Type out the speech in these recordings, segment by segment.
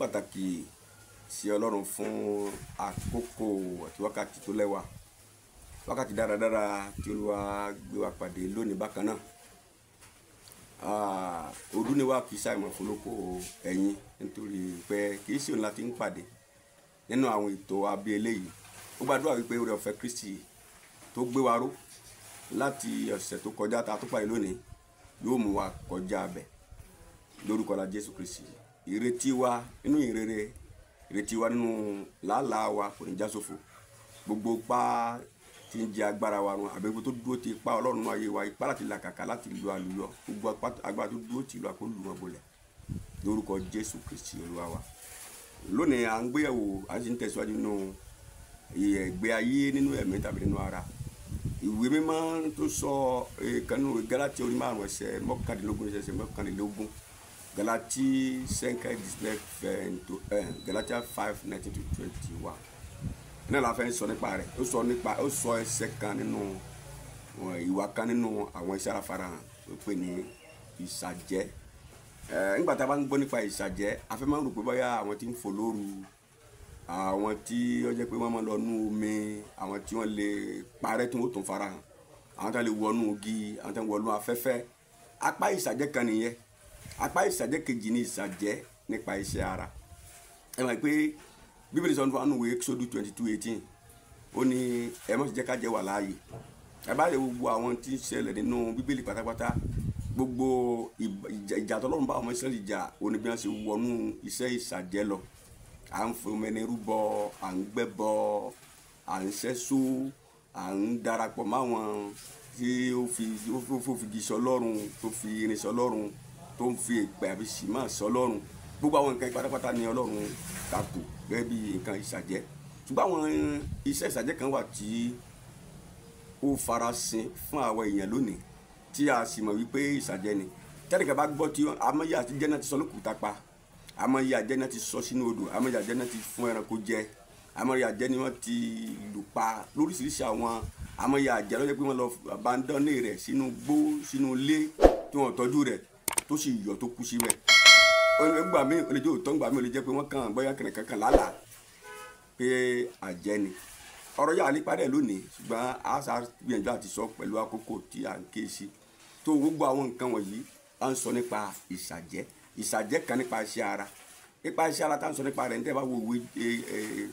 Pàtàkì sí Ọlọ́run fún àkókò àti wákàtí tó lẹ́wà, wákàtí dáradára tí Olúwa gbé wa pàdé lónìí bákan náà. Ọdún ni wá kì í ṣàìmọ̀ fọlọ́kọ ẹ̀yìn, nítorí pé kì í ṣe òun láti ń pàdé nínú àwọn ètò abẹ́ eléyìí. Ó gbàdúrà wípé oore ọ̀fẹ́ Kristi tó gbé wa ró láti ọ̀sẹ̀ tó kọjá ta tó pàdé lónìí yóò mú wa kọjá abẹ lórúkọ la Jésù Kristi. Ìrètí wa nínú ìrere, ìrètí wa nínú làálàá wa kò ní já sófo. Gbogbo pa tí ń jẹ agbára wa run, àbí gbogbo tó dúró ti ipá Ọlọ́run nínú ayé wa, ipá láti làkàkà láti lu àlùyọ, gbogbo agbára tó dúró ti lu àkólù wọn bolẹ̀ lórúkọ Jésù Kristi Olúwa wa. Lónìí à ń gbéyẹ̀wò, à ń sì ń tẹ̀síwájú nínú ìgbé ayé nínú ẹ̀mí tàbí nínú ara. Ìwé mímọ́ tó sọ ìkànnì Gálátíà orí 5 ẹsẹ̀ 19 ẹsẹ̀ 21, Gálátíà 5:19-21, Gálátíà 5:19-21 náà la fẹ́ sọ nípa rẹ̀. Ó sọ nípa, ó sọ ẹsẹ̀ kan nínú ìwà kan nínú àwọn iṣẹ́ ara farahàn ó pè ní ìsàjẹ́. Nígbà tá a bá ń gbọ́ nípa ìsàjẹ́, a fẹ́ máa ń rò pé bóyá àwọn tí ń fò lóru, àwọn tí ó jẹ́ pé wọ́n máa lọ nú omi, àwọn tí wọ́n lè parẹ́ tí wọ́n tún farahàn, àwọn tí wọ́n lè wọnú igi, àwọn tí wọ́n wọnú afẹ́fẹ́. Apá ìsàjẹ́ kan nìyẹn. Apá ìsàjẹ́ kejì ni ìsàjẹ́ nípa iṣẹ́ ara. Ẹ mọ̀ pé Bíbélì sọ nínú ìwé Exodus 22:18, ó ní ẹ má ṣe jẹ́ ká jẹ́ wà láàyè. Ẹ bá lè wo àwọn tí ń ṣẹlẹ̀ nínú Bíbélì pátápátá, gbogbo ìjà tọ́lọ́run bá ọmọ Ísírẹ́lì jà, ó ní bí wọ́n ṣe wọnú iṣẹ́ ìsàjẹ́ lọ. À ń fi omi ẹni rúbọ, à ń gbẹ́bọ, à ń ṣẹ́só, à ń darapọ̀ máwọn tí ó fi igi sọ Ọlọ́run, tó fi irin sọ Ọlọ́run, tó ń fi èpè àbí sìmá sọ Ọlọ́run. Gbogbo àwọn nǹkan pátápátá ni Ọlọ́run takò gẹ́gẹ́ bí nǹkan ìsàjẹ́. Ṣùgbọ́n àwọn iṣẹ́ ìsàjẹ́ kan wà tí ó farasin fún àwọn èèyàn lónìí tí a sì mọ̀ wípé ìsàjẹ́ ni. Tẹ́nìkan bá gbọ́ tí amọ̀yẹ àtijẹ́ náà ti sọ lókùúta pa, amọ̀yẹ àjẹ́ náà ti sọ sínú odò, amọ̀yẹ àjẹ́ náà ti fún ẹranko jẹ, amọ̀yẹ àjẹ́ ni wọ́n ti lù pa lóríṣiríṣi àwọn amọ̀yẹ àjẹ́ ló jẹ́ pé wọ́n lọ abandonné rẹ̀ sínú gbó, sínú ilé tí wọ́n tọ́jú rẹ̀ tó sì yọ̀ tó kú síbẹ̀. Nígbà míì ó lè jẹ́ òótọ́, nígbà míì ó lè jẹ́ pé wọ́n kàn bóyá kìnìkan kan lálàá pé àjẹ́ ni. Ọ̀rọ̀ yà á nípa rẹ̀ lónìí, ṣùgbọ́n a sá gbìyànjú àti sọ pẹ̀lú àkókò tí à ń ké sí. Tó gbogbo àwọn nǹkan wọ̀nyí à ń sọ nípa ìsàjẹ́. Ìsàjẹ́ kan nípa iṣẹ́ ara. Nípa iṣẹ́ ara tá à ń sọ nípa rẹ̀, níta bá wo ìwé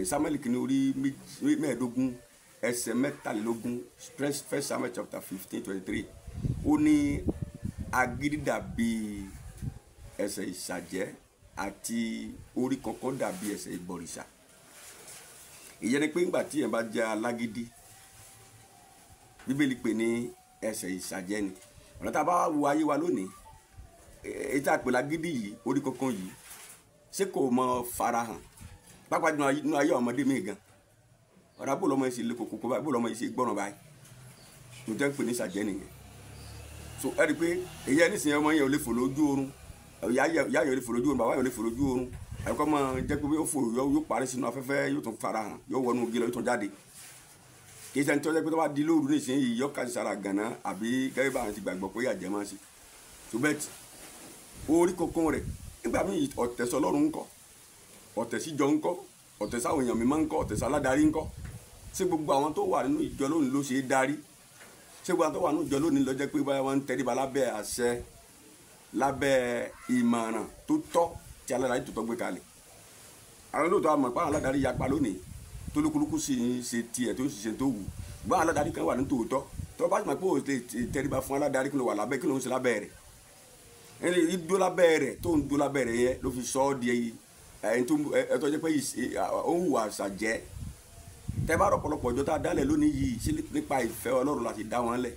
Samuel kìíní orí 25 ẹsẹ̀ 23, First Samuel chapter 15:23, ó ní agídí dàbí ẹsẹ̀ ìsàjẹ́ àti orí kankan dàbí ẹsẹ̀ ìbọ̀rìṣà. Ìyẹn ni pé ńgbà tí èèyàn bá jẹ́ alágídí, Bíbélì pè ní ẹsẹ̀ ìsàjẹ́ ni. Ọ̀nà tá a bá wo ayé wa lónìí, èyí tá a pè lágídí yìí, orí kankan yìí, ṣé kò mọ farahàn? Pàápàá jùlọ nínú ayé ọmọdé mi gan. Ọ̀rá bó lọ́mọ yìí ṣe lé koko báyìí, bó lọ́mọ yìí ṣe gbọ́ràn báyìí. Mo jẹ́ ń pè ní ìsàjẹ́ nìyẹn. So ẹ rí i pé èyí ẹni sìn ọmọ yẹn ò lè fò lójú oorun, ìyá yẹn ò lè fò lójú oorun, bàbá yẹn ò lè fò lójú oorun. Àbíkọ́ máa jẹ́ pé ó fò yóò parí sínú afẹ́fẹ́, yóò tún farahàn, yóò wọnú igi lọ, yóò tún jáde. Kì í ṣe ẹni tó jẹ́ pé tó bá di lóru nísìnyí, yóò kà sí sára gànà àbí gẹ́gẹ́ bá àwọn ti gbàgbọ́ pé àjẹ́ máa ń ṣe. So bẹ́ẹ̀ tí orí kankan rẹ̀ nígbà míì ọ̀tẹ̀ sọ Ọlọ́run ńkọ́, ọ̀tẹ̀ síjọ ńkọ́, ọ̀tẹ̀ sáwọn èèyàn mímọ́ ńkọ́, ọ̀tẹ̀ sáládarí ńkọ́. Ṣé gbogbo àwọn tó wà nínú ìjọ lónìí ló ṣe é darí? Ṣé gbogbo àwọn tó wà nínú ìjọ lónìí ló jẹ́ pé báyà wọ́n ń tẹríba lábẹ́ àṣẹ, lábẹ́ ìmọ̀ràn tó tọ́ tí aládarí tó tọ́ gbé kalẹ̀? Àwọn olóòótọ́ àmọ̀ pé àwọn aládarí yapa lónìí, tólúkúlùkù sì ń ṣe tiẹ̀ tó ń ṣiṣẹ́ tó wù. Gbọ́n aládarí kan wà ní tòótọ́, tó bá sì mọ̀ pé ó lè tẹríba fún aládarí, kí ló wà lábẹ́, kí ló ń ṣe lábẹ́ rẹ̀? Ẹni dúró lábẹ́ rẹ̀ tó ń dúró lábẹ́ rẹ̀ yẹn ló fi sọ ọ́ di ẹni tó jẹ́ pé ó ń hùwà àṣàjẹ́. Tẹ́ bá rọ̀pọ̀lọpọ̀ ọjọ́ tá a dálẹ̀ lónìí yìí, ṣé nípa ìfẹ́ Ọlọ́run láti dá wọn lẹ̀?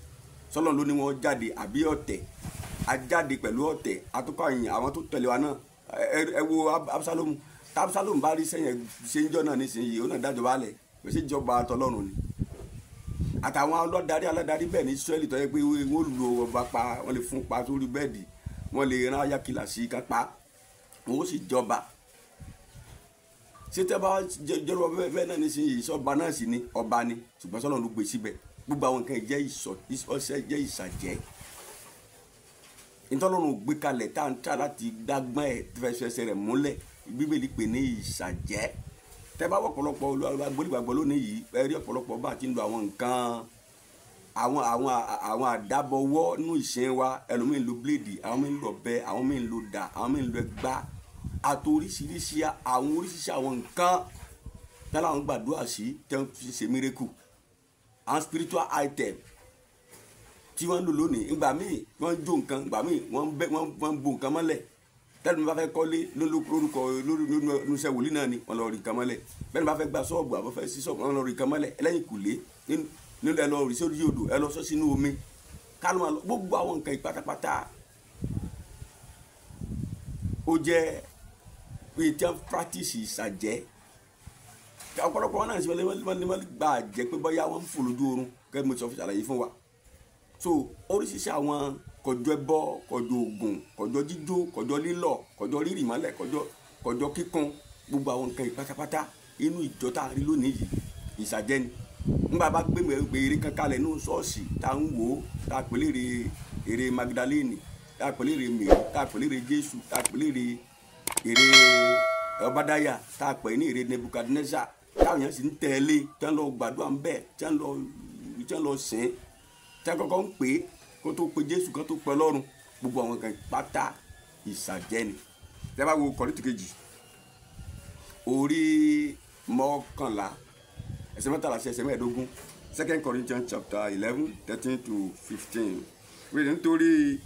Sọ́lọ́run ló ní wọ́n jáde àbí ọ̀tẹ̀? A jáde pẹ̀lú ọ̀tẹ̀, àtúkọ̀ àyìn àwọn tó tẹ̀lé wa náà. Ẹ wo Absalomu. Tá Absalomu bá rí sẹ́yìn ṣe ń jọ́ náà nísìnyí, ó náà dájọba lẹ̀, kò sí ìjọba tọlọ́run ni. Àtàwọn aládarí aládarí bẹ́ẹ̀ ní Ísírẹ́lì tó yẹ pé wọ́n lu ọba pa, wọ́n lè fún pa sórí bẹ́ẹ̀dì, wọ́n lè rán ayákìlà sí ká pa, wọ́n ó sì jọba. Ṣé tẹ́ bá jẹ́rọ bẹ́ẹ̀ náà nísìnyí, sọ́ba náà sì ni ọba ni, ṣùgbọ́n sọ́lọ́run ló gbé síbẹ̀. Gbogbo àwọn nǹkan jẹ́ ìsàjẹ́. Ìtọ́lọ́run gbé kalẹ̀ tá à ń tà láti dágbọ́n ẹ̀ fẹsẹ̀ rẹ̀ múlẹ̀, Bíbélì pè ní ìsàjẹ́. Tẹ́ bá wọ ọ̀pọ̀lọpọ̀ agbórígbàgbọ́ lónìí yìí, ẹ rí ọ̀pọ̀lọpọ̀ bá ti ń lo àwọn nǹkan àwọn àdábọwọ́ nínú ìsìn wa. Ẹlòmíín lo bíléèdì, àwọn míín lo ọ̀bẹ, àwọn míín lo dà, àwọn míín lo ẹgbá, àti oríṣiríṣi àwọn oríṣiríṣi àwọn nǹkan tẹ́lẹ̀ àwọn gbàdúrà sí tẹ́ ń fi ṣe mírèkù, àwọn spiritual item tí wọ́n ń lò lónìí. Ìgbà míì wọ́n ń jó nǹkan, ìgbà míì wọ́n ń bo nǹkan mọ́lẹ̀. Tẹ́lẹ̀ mi bá fẹ́ kọ́lé lórúkọ lóṣẹ̀ wòlíì náà ni wọ́n lọ rí nǹkan mọ́lẹ̀. Bẹ́ẹ̀ ni bá fẹ́ gba ṣọ́ọ̀bù àbọ̀ fẹ́ sí ṣọ́ọ̀bù, wọ́n lọ rí nǹkan mọ́lẹ̀. Ẹlẹ́yìn kùlé nínú ẹ lọ rí sórí odò, ẹ lọ sọ sínú omi, ká ló máa lọ. Gbogbo àwọn nǹkan yìí pátápátá ó jẹ́ pé tí wọ́n practice ìsàjẹ́. Ọ̀pọ̀lọpọ̀ wọn náà ṣe wọ́n gbà jẹ́ pé bóyá wọ́n ń fò lójú oorun, kẹ́ mo sọ fún ṣàlàyé fún wa. So oríṣiríṣi àwọn kọjọ ẹbọ, kọjọ ògùn, kọjọ jíjó, kọjọ lílọ, kọjọ rírì mọ́lẹ̀, kọjọ kíkun, gbogbo àwọn nǹkan yìí pátápátá inú ìjọ tá a rí lónìí yìí ìsàjẹ́ ni. Nígbà bá gbé eré kan kalẹ̀ nínú ṣọ́ọ̀ṣì tá a ń wò ó, tá a pèlè eré Magdalene, tá a pèlè eré Mary, tá a pèlè eré Jésù, tá a pèlè eré Ọbádáyà, tá a pè ní eré Nebukadnezar, táwọn yẹn sì ń tẹ̀lé, tí wọ́n lọ gbàdúrà ń bẹ̀, tí wọ́n lọ sìn, tí wọ́n kọ́kọ́ ń pè é kó tó pe Jésù, kó tó pe Ọlọ́run. Gbogbo àwọn kan pátá ìsàjẹ́ ni. Tẹ́ bá wo Kọ́ríńtì kejì orí 11 ẹsẹ̀ 13 sí ẹsẹ̀ 15, 2 Corinthians chapter 11 13 to 15. Wíwí nítorí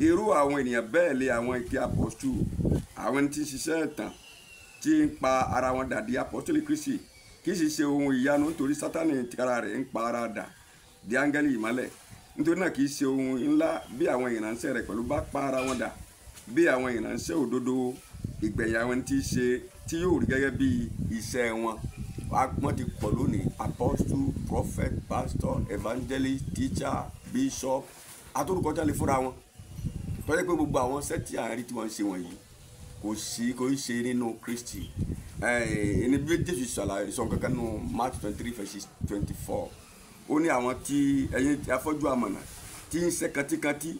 irú àwọn ènìyàn bẹ́ẹ̀ lé àwọn ike apọ́stù, àwọn tí ń ṣiṣẹ́ ẹ̀tàn, tí ń pa ara wọn dà di apọ́stólì Kristi, kì í sì ṣe ohun ìyanu nítorí Sátánì tìkára rẹ̀ ń pa ara dà di áńgẹ́lì ìmọ́lẹ̀. Nítorí náà kì í ṣe ohun ńlá bí àwọn ìránṣẹ́ rẹ̀ pẹ̀lú bá pa ara wọn dà bí àwọn ìránṣẹ́ òdodo. Ìgbẹ̀yìn àwọn tí ṣe tí yóò rí gẹ́gẹ́ bí iṣẹ́ wọn. Wọ́n ti pọ̀ lónìí: apostle, prophet, pastor, evangelist, teacher, bishop, atórúkọ tí wọ́n lè fúnra wọn. Tọ́jú pé gbogbo àwọn sẹ́tì àárín tí wọ́n ń ṣe wọ̀nyí kò sí kò í ṣe nínú Kristi. Ẹni bí Jésù ṣàlàyé sọ kankan nínú Matthew 23 verse 24, ó ní àwọn tí ẹ̀yin afọ́jú àmọ̀nà tí ń ṣe kantíkantí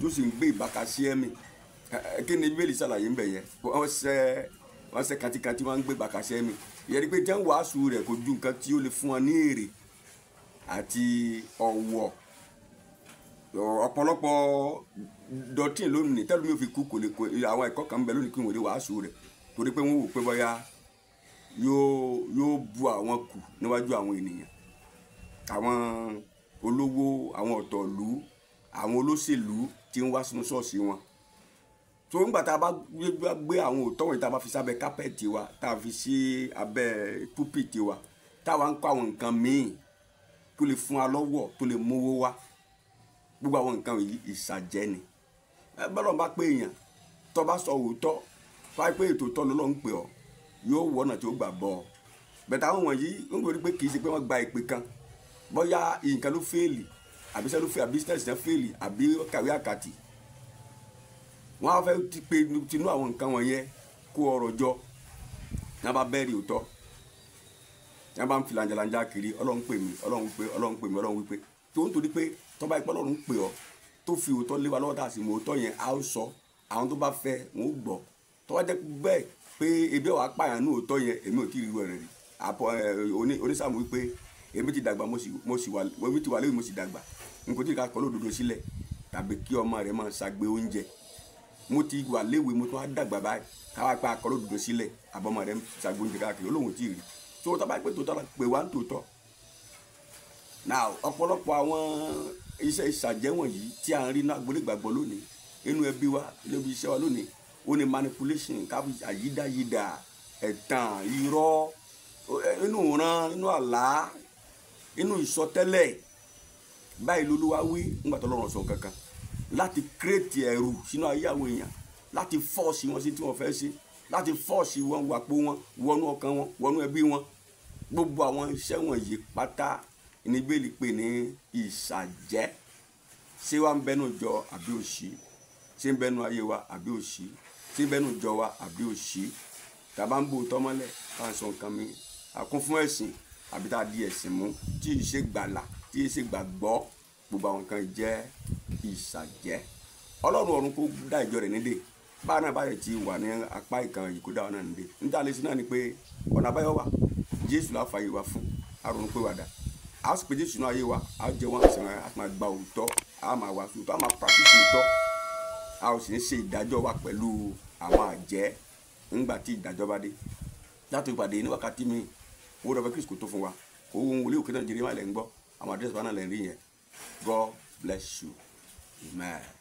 tó sì ń gbé ìbáka sí ẹ̀mí. Kí ni Bíbélì ṣàlàyé ń bẹ̀ yẹn? Wọ́n ṣe kantíkantí, wọ́n ń gbé ìbáka sí ẹ̀mí. Ìyẹn ni pé jẹ́ ń wàásù rẹ̀ kò ju nǹkan tí ó lè fún wọn ní èrè àti ọ̀wọ̀. Ọ̀pọ̀lọpọ̀ dọ̀tín lónìí tẹ́lẹ̀ mi ò fi kú kò lè kó àwọn ẹ̀kọ́ kan ń bẹ lónìí kí wọ́n lè wàásù rẹ̀, torí pé wọ́n wò pé bóyá yóò bu àwọn kù níwájú àwọn ènìyàn, àwọn olówó, àwọn ọ̀tọ̀lú, àwọn olóṣèlú tí ń wá sínú ṣọ́ọ̀ṣì wọn. Tó ń gbà tá a bá gbé àwọn òótọ́ wọ̀nyí, tá a bá fi sábẹ́ kápẹ́ẹ̀tì wa, tá a fi sí abẹ́ púpìtì wa, táwa ń kọ́ àwọn nǹkan míì tó lè fún wa lọ́wọ́, tó lè mówó wá, gbogbo àwọn nǹkan yìí ìsàjẹ́ ni. Bọ́lá bá pé èèyàn tó bá sọ òótọ́, fáwọn pé ètò òótọ́ lọ́lọ́ ń pè ọ́, yóò wọ ọ̀nà tí ó gbà bọ́ ọ. Bẹ̀tẹ̀ àwọn wọ̀nyí ń gbọ́dọ̀ pé kì í ṣe pé wọ́n gba ìpè kan, bóyá nǹkan ló fẹ́ẹ̀lì, àbí iṣẹ́ ló fẹ́ẹ̀lì, àbí business náà fẹ́ẹ̀lì, àbí kàwé àkàtì. Wọ́n á fẹ́ ti pe tinú àwọn nǹkan wọ̀nyẹn kó ọrọ̀ jọ, ní wọ́n bá bẹ́ẹ̀rì òótọ́, ní wọ́n bá ń fi làǹjàlàǹjà kiri, Ọlọ́run pè mí, Ọlọ́run pè, Ọlọ́run pè mí, Ọlọ́run wípé. Tó ń torí pé tó bá ipá Ọlọ́run pè ọ́, tó fi òótọ́ lé wa lọ́wọ́ tá a sì mọ òótọ́ yẹn, a ó sọ, àwọn tó bá fẹ́ wọn ó gbọ́. Tó bá jẹ́ bẹ́ẹ̀ pé ebi ọ̀wá pààyàn ní òótọ́ yẹn, èmi ò tí ì rí rẹ̀ rí. Àpọ̀ onísàmù wípé èmi ti dàgbà, mo sì wà, èmi ti wà léwu, mo sì dàgbà, n kò tí ì ká kọ́ lódodo sílẹ̀ tàbí kí ọmọ rẹ̀ máa ṣagbe oúnjẹ. Mo ti wà léwe, mo tún wá dàgbà báyìí, káwá pa akọ́ lódodo sílẹ̀, àbọ̀mọ rẹ̀ ń ṣagbe oúnjẹ káàkiri, Olóhùn ò tí ì rí. Tó bá pé tòótọ́ pé wá ń tòótọ́. Now ọ̀pọ̀lọpọ̀ àwọn iṣẹ́ ìṣàjẹ́ wọ̀nyí tí a ń rí ní agboolé ìgbàgbọ́ lónìí, inú ẹbí wa, níbi iṣẹ́ wa lónìí, ó ní manipulation, káfí àyídáyidà, ẹ̀tàn, irọ́, inú ìran, inú àlá, inú ìsọtẹ́lẹ̀. Báyìí lolúwa wí nígbà tó lọ́rùn sọ kankan, láti kírètì ẹ̀rù sínú ayé àwọn èèyàn, láti fọ́ọ̀sì wọn sí tí wọ́n fẹ́ ṣe, láti fọ́ọ̀sì wọn wàpò wọn, wọnú ọkàn wọn, wọnú ẹbí wọn. Gbogbo àwọn iṣẹ́ wọ̀nyí pátá ní Bíbélì pè ní ìṣàjẹ́. Ṣé wàá ń bẹnu jọ àbí òṣì? Ṣé ń bẹnu ayé wa àbí òṣì? Ṣé ń bẹnu jọ wa àbí òṣì? Tá a bá ń bo òótọ́ mọ́lẹ̀, tá a sọ nǹkan mi, a kún fún ẹ̀sìn àbí tá a di ẹ̀sìn mú, tí ì ṣe gbàlà, tí ì ṣe gbàgbọ́, gbogbo àwọn nǹkan jẹ́ ìṣàjẹ́. Ọlọ́run ọ̀run kó dá ìjọ rẹ̀ nídè. Báà náà báyọ̀ ti wà ní apá ìkan yìí, kó dá wa náà nídè. Níta lè sí náà ni pé ọ̀nà àbáyọ wà. Jésù la fààyè wa fún àrùn pé wàdà. A sì pé Jésù náà ayé wa, a jẹ wọn àṣà, a máa gba òótọ́, a máa wàásù òótọ́, a máa practice òótọ́. A ò sì ní ṣe ìdájọ́ wa pẹ̀lú àwọn àjẹ́ nígbà tí ìdájọ́ bá dé. Láti ìpàdé ní wákàtí mi, owó dọ̀fẹ́ Kristo tó fún wa. Owó wòlíì òkè náà jẹrẹ máa lẹ̀ ń gbọ́. Àwọn àdírẹ́sì wa náà lẹ̀ ń rí yẹn. God bless you. Amen.